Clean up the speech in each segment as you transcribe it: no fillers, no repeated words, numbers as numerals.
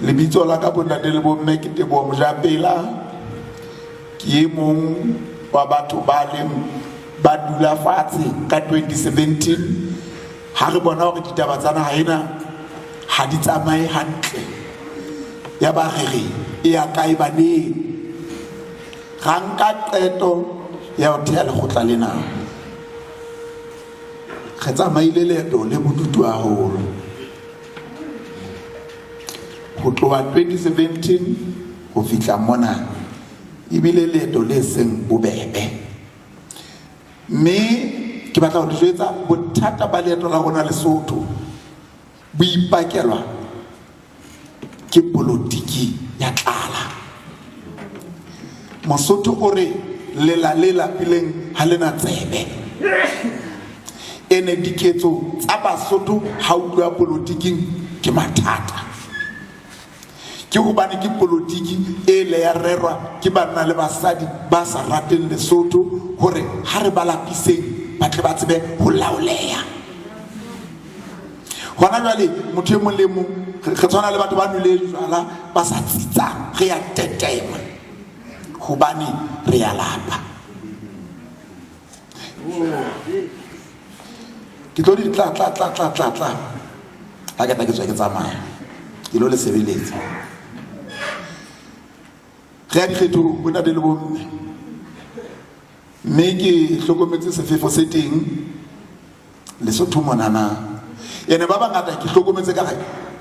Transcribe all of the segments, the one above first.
Lebitso la ka bontate le bomme ke Teboho Mojapela. Ke e mong wa batho ba leng ba dula fatshe ka 2017 ha re bona hore ditaba tsa naha ena ha di tsamaye hantle. Ya ba re re e ya kae baneng? Ra nka qeto ya ho theha lekgotla lena. Re tsamaile leeto le bodutu haholo. Ho tloha 2017 ho fihla mona ebile leeto le seng bobebe. Mme ke batla ho le jwetsa bothata ba leeto la rona Lesotho bo ipakelwa ke polotiki ya tlala. Mosotho o re lela le lapileng ha lena tsebe. Ene diketso tsa Basotho ha utlwa polotiking ke mathata. Ke hobane ke polotiki e le ya rerwa ke banna le basadi ba sa rateng Lesotho hore ha re ba lapiseng ba tle ba tsebe ho laoleha. Hona jwale motho e mong le mong re tshwana le batho ba nweleng jwala ba sa tsitsang, re ya tetema hobane re ya lapa. Ke tlo di tla tla tla tla tla tla ha ke tla ke tswa ke tsamaya ke lo le sebeletsa. Re ya dikgethong bontate le bomme, mme ke hlokometse sefefo se teng Lesotho monana. Ene ba bangata ke hlokometse ka re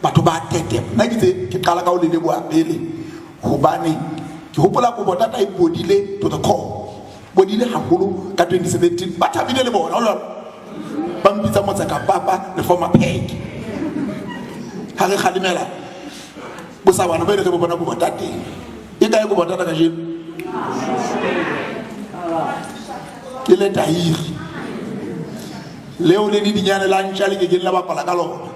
batho ba tetema. Nna ke tse ke qala ka ho le leboha pele hobane ke hopola kobo tata e bodile to the core. Bodile haholo ka 2017 ba thabile le bona jwalo. Ba mpitsa motse ka papa le former peg. Ha re kgalemela bosawana ba ile re bona kobo tateng. E kae kobo tata kajeno? Ke le tairi leo le didinyane la ntša le kekeng la bapala ka lona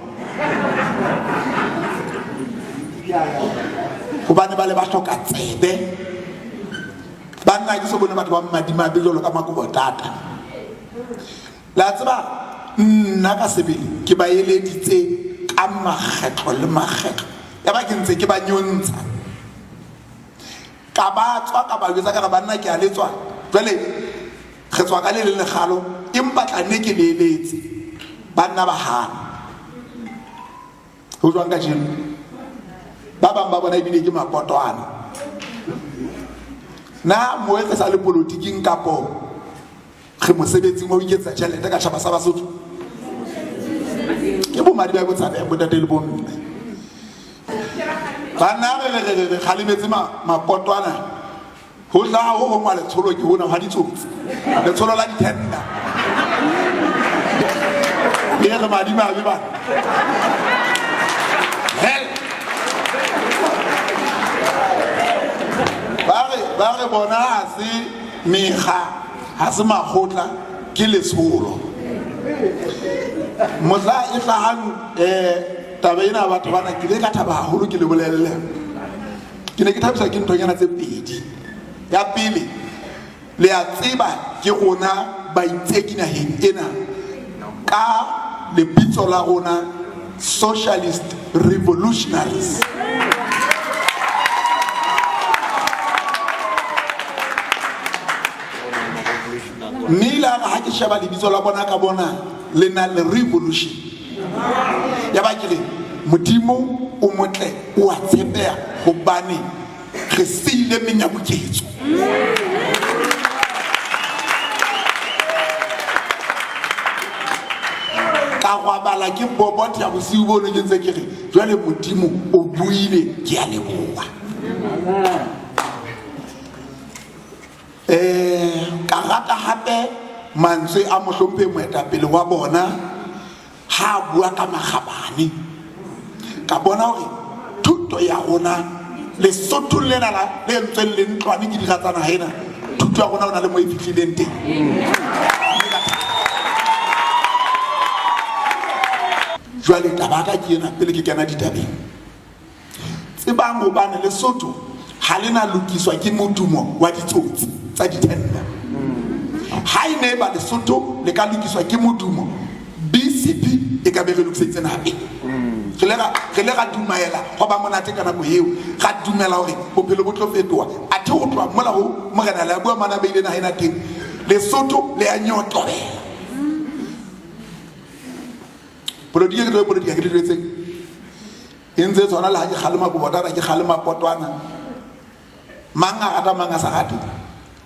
hobane ba le ba hloka tsebe. Banna ke so bone batho ba madimabe jwalo ka makobo tata. La tseba nna ka sebele ke ba eleditse ka makgetlo le makgetlo, ya ba ke ntse ke ba nyontsha ka ba tswa ka ba jwetsa ka re banna ke a le tswa jwale re tswa ka le leng lekgalo empa tla nne ke le eletse. Banna ba hana. Ho jwang kajeno? Ba bang ba bona ebile ke mapotwana. Na moe re sa le polotiking kapo re mosebetsing wa ho iketsa tjhelete ka tjhaba sa Basotho? Ke bomadi ba botshabe bontate le bomme. Banna re re re re kgalemetse mapotwana. Ho tla ho hong wa letsholo ke hona hwa ditsotsi. Letsholo la ditender. E re madimabe bana. Hell. Ba re bona ha se mekga, ha se makgotla, ke letsholo. Mohla e hlahang taba ena batho bana ke ile ka thaba haholo ke le bolelle. Ke ne ke thabiswa ke nthonyana tse pedi. Ya pele, le a tseba ke rona baitseki naheng ena ka lebitso la rona Socialist Revolutionaries. Mme ile a re ha ke sheba lebitso la bona ka bona le na le revolution. Ya ba ke re Modimo o motle o a tshepeha hobane re siile menyabuketso. Ka robala ke bobotha bosiu bono ke ntse ke re jwale Modimo o buile ke a leboha. Ka rata hape mantswe a mohlomphehi moetapele wa bona ha a bua ka makgabane. Ka bona hore thuto ya rona Lesothong lena la le entsweng le ntlwane ke dira tsa naha ena, thuto ya rona o na le mo e fihlileng teng. Jwale taba ya ka ke ena pele ke kena ditabeng. Tsebang hobane Lesotho ha le na lokiswa ke modumo wa ditsotsi tsa ditender. Ha e ne ba Lesotho le ka lokiswa ke modumo, BCP e ka be re lokiseditse naha ena. Re ile ra dumela go ba monate ka nako eo, ra dumela gore bophelo bo tlo fetoha. Athe ho tloha mola ho morena le a bua mana beile naha ena teng, Lesotho le ya nyotobela. Polotiki ke tlo polotiki ke le jwetseng e ntse e tshwana le ha ke kgalema kobotana, ke kgalema potwana, mang a rata mang a sa rate,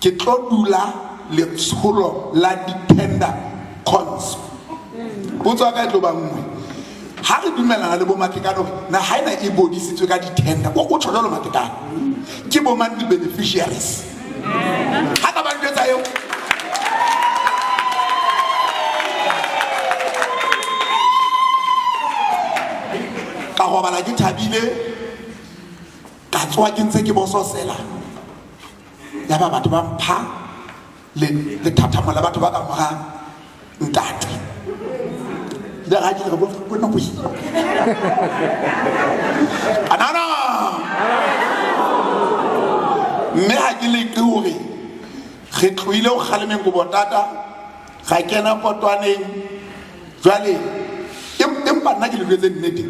ke tlo dula letsholo la di-tender cons. Potso ya ka e tlo ba nngwe, ha re dumellana le bo Matekane hore naha ena e bodisitswe ka di-tender, o tjho jwalo Matekane, ke bo mang di-beneficiaries? Ha ka ba njwetsa eo, ka robala ke thabile, ka tsoha ke ntse ke bososela. Ya ba batho ba mpha lethathamo la batho ba ka mora ntate. Ile ga ke re bo nna bo anana, mme ha ke leke hore re tlohile ho kgalemeng ko botata, ra kena potwaneng jwale. Empa nna ke le jwetse nnete,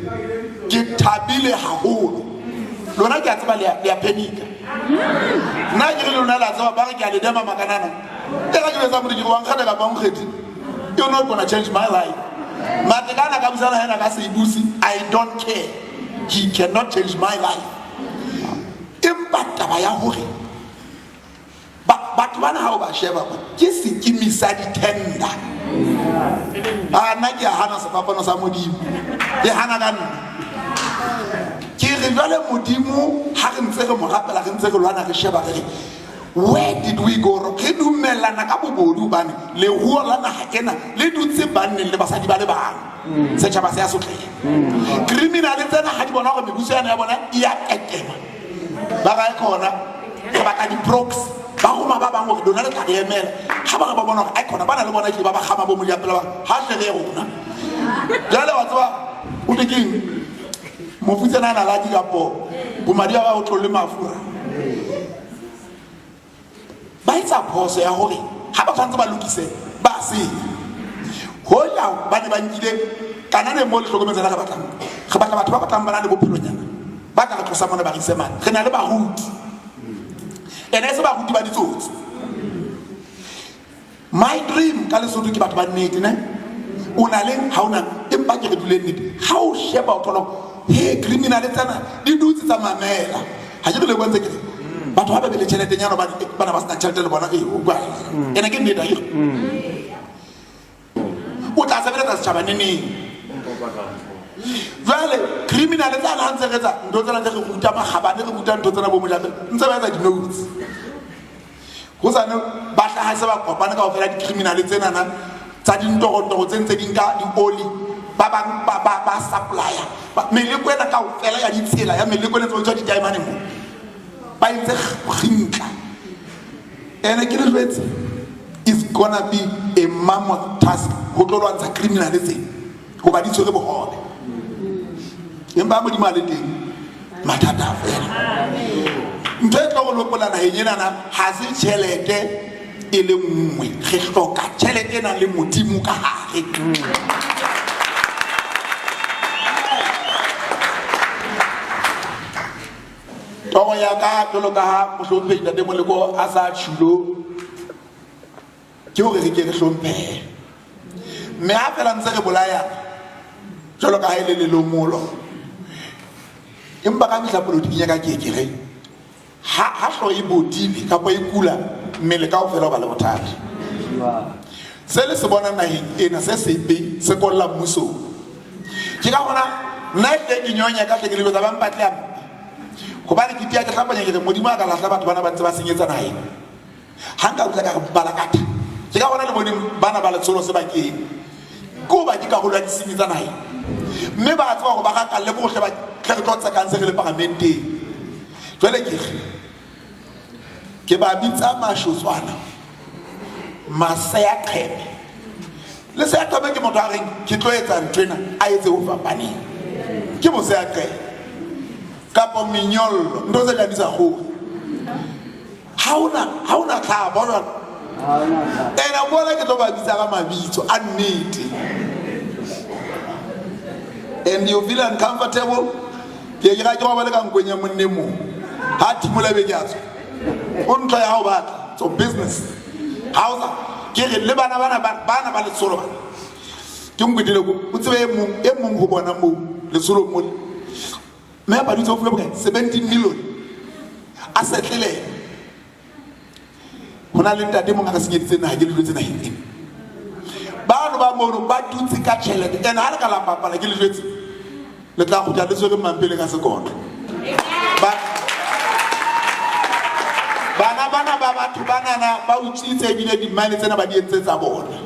ke thabile haholo. Lona ke a tseba le a panic-a, nna ke re lona le a tseba ba re ke a le dema makanana. E ga ke jwetsa motho ke re wa nkgetha kapa o nkgethi, you're not gonna change my life. Matekane ka busana hena ka se buse, I don't care, he cannot change my life. Empa taba ya hore batho bana ha o ba sheba ke sekimi sa di-tender, a nna ke a hana sefapano sa Modimo, ke hana ka nna. Ke re jwale Modimo ha re ntse re mo rapela, re ntse re lwana, re sheba re re where did we go wrong? Re dumellana ka bobodu hobane leruo la naha ena le dutse banneng le basadi ba le bang, setjhaba se a sotleha. Criminal tsena ha di bona hore mebuso yana ya bona e ya qetema, ba ga e khona re batla di-proxy, ba roma ba bang hore lona le tla re emela. Ha ba re ba bona hore ai khona ba na le bona, ke ba ba kgama bo mojapela ba ha hle re rona. Jwale wa tseba o te keng mofutsana a na laki kapo bomadi ba ba o tlolle mafura, ba etsa phoso ya hore ha ba tshwanetse ba lokise ba senya. Hoja ba ne ba nkile kananeng mo le hlokometsena, re batlang, re batla batho ba batlang ba na le bophelonyana, ba tla re tlosa mona ba re ise mane. Re na le baruti, ene e se baruti ba ditsotsi. My dream ka Lesotho ke batho ba nnete ne o na le ha o na, empa ke re dule nnete. Ha o sheba o thola he criminal tsena di dutse tsa mamela. Ha ke re le bontse ke re batho ba ba be le tjheletenyana hobane bana ba sena tjhelete le bona, e o kwa ene ke nnete akere o tla sebeletsa setjhaba neneng? Jwale criminal tsa ha ntse re etsa ntho tsena, tse re ruta makgabane, re ruta ntho tsena bo mojapele, ntse ba etsa di-notes ho sane ba hlaha se ba kopane kaofela di-criminal tsenana tsa dintorontoro tse ntse di nka dioli, ba bang ba supplier meleko ena kaofela ya ditsela ya meleko ena tse tswa ditaemane mo ba entse kgintla. Ene ke le jwetse, it's gonna be a mammoth task ho tlo lwantsha criminal tsena hoba di tshwere bohobe. Empa Modimo a le teng, mathata a fela. Ntho e tlo go lopola naheng enana ha se tjhelete e le nngwe, re hloka tjhelete e nang le Modimo ka hare. Toro ya ka jwalo ka ha mohlomphehi Ntate Moleko a sa tjhulo, ke hore re ke re hlomphehe, mme ha fela ntse re bolayana jwalo ka ha e le lelomolo. Empa ka mehla polotiking ya ka ke ke re ha hlooho e bodile kapa e kula, mmele kaofela o ba le bothata. Se le se bona naheng ena se sebe se kolla mmusong. Ke ka hona nna e ke nyonya ka hle ke lebetsa ba mpatle a mpe, hobane ke tia ke hlapanya ke re Modimo a ka lahla batho bana ba ntse ba senyetsa naheng ha nka utlwa ka re balakatha. Ke ka hona le boneng bana ba letsholo sebakeng ke hoba ke karolo ya disenyi tsa naheng, mme ba tseba hore ba rakalle bohle ba tle re tlo tsekang se re le paramenteng. Jwale ke re ke ba bitsa mashotswana maseaqheme. Le seaqheme ke motho a reng ke tlo etsa nthwena, a etse ho fapaneng, ke moseaqheme kapa menyollo, ntho tse jang di sa kgore. Ha ona tlhabo jwale ena bona ke tlo ba bitsa ka mabitso a nnete. And you feel uncomfortable, ke ke ga ke robale ka nkong ya monne mong. Ha thimola be ke a tswa. O ntlo ya hao batla, so business. Ha o sa ke re le bana bana bana ba letsholo bana. Ke nkwetile ko o tsebe e mong e mong ho bona moo letsholong mole. Mme a padutse o fuwe bokae? 17 million. A setlele. Ho na le ntate mong a re senyeditseng naha ke le jwetse naheng ena. Bano ba mono ba dutse ka tjhelete and ha le ka la bapala ke le jwetse le tla kgutla le tshwere mampele ka sekotlo. Ba bana bana ba batho banana ba utswitse ebile di-mine tsena ba di entse tsa bona.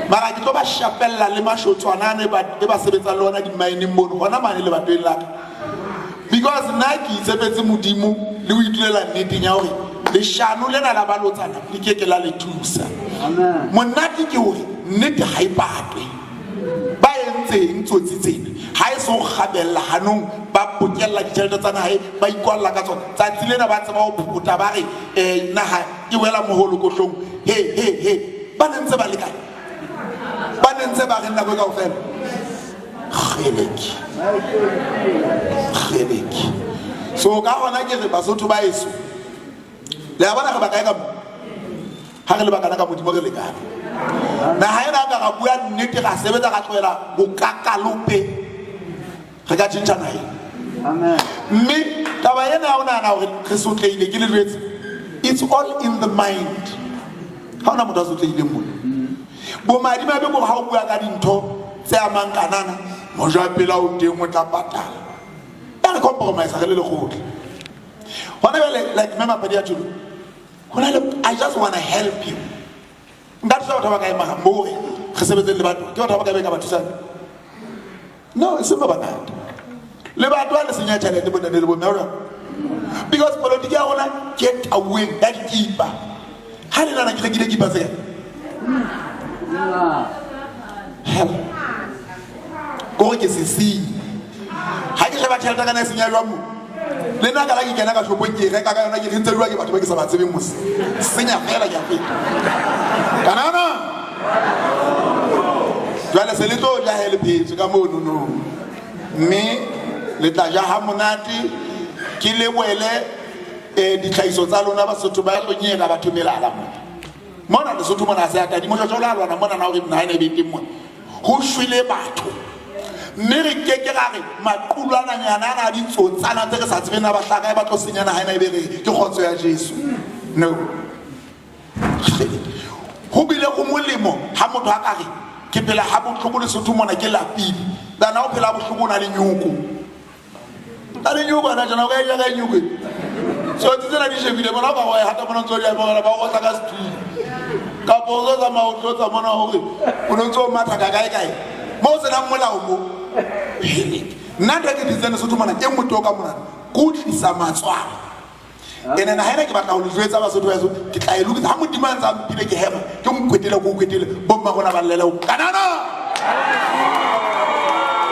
Mara ke tlo ba shapella le mashotswana ane ba e ba sebetsang le ona di-mineng mono hona mane lebatoweng la ka. Because nna ke itshepetse Modimo le ho itulela nneteng ya hore leshano lena la balotsana le ke ke la le thusa. Monate ke hore nnete ha e patwe. Ba entseng tsotsi tsena ha e so kgabella hanong ba bokella ditjhelete tsa naha e ba ikwalla ka tsona. Tsatsi lena ba tseba ho phota ba re eh, naha e wela moholokohlong. He he he. Ba ne ntse ba le kae? Ba ne ntse ba re nako e kaofela. Kgeleke. Kgeleke. So ka hona ke re Basotho ba eso. Le a bona re bakae ka mo? Ha re le bakana ka Modimo re lekane. Naha ena ka ra bua nnete ra sebetsa ra tlohela bokakalope. Re ka tjhentjha naha ena. Amen. Mme taba ena ya ho nahana hore re sotlehile ke le jwetse. It's all in the mind. Ha hona motho a sotlehileng mona. Bomadimabe ke hore ha o bua ka dintho tse amang kanana, mojapela o teng o tla patala. Ya re compromise re le lekgotla. Hona jwale like Mme Mapadi a tjholo, hona le I just wanna help you. Nka thusa batho ba kae mara moo re re sebetseng le batho. Ke batho ba kae ba ka ba thusang? No, e seng ba bangata. Le batho ba le senya tjhelete bontate le bomme jwang? Because politiki ya rona ke e tauweng ya dikipa. Ha le nana ke rekile kipa tse kae? Hell. Kore ke sesenyi. Ha ke sheba tjhelete ya ka na e senya jwang mo? Le nna ka la ke kena ka shopong ke e reka ka yona ke re ntse jwang ke batho ba ke sa ba tsebeng mose. Senya fela ke a feta. Kanana. Jwale se le tlo ja he le phetswe ka mono no. Mme le tla ja ha monate ke lebohele eh, ditlhahiso tsa lona Basotho ba tlo nyeka batho melala mona. Mona Lesotho mona se a tadimo jwa la lwana mona na hore naha ena e be teng mona. Ho shwele batho. Mme re ke ke ra re maqulwananyana ana a ditsotsana tse re sa tsebeng na ba hlaka e ba tlo senya naha ena e be re ke kgotso ya Jesu. No. Ho bile ho molemo ha motho a ka re ke phela ha bohloko Lesotho mona ke lapile. Than ha o phela ha bohloko o na le nyoko. Na le nyoko ana tjena o ka e ja ka nyoko. Tsotsi tsena di shebile bona ba go e hata mona ntse o di amogela ba go otla ka sethunya. Kapa o tlo tsamaya o tlo tsa mona hore o no ntse o matha ka kae kae. Mo o senang molao mo. Nna ntho e ke ditseng Lesotho mona ke motho o ka mona ke o tlisa matswalo. Ene naha ena ke batla ho le jwetsa Basotho ba heso ke tla e lokisa ha Modimo a ntse a mphile ke hema ke nkwetele ke o kwetele bomma rona ba llele ho kanana.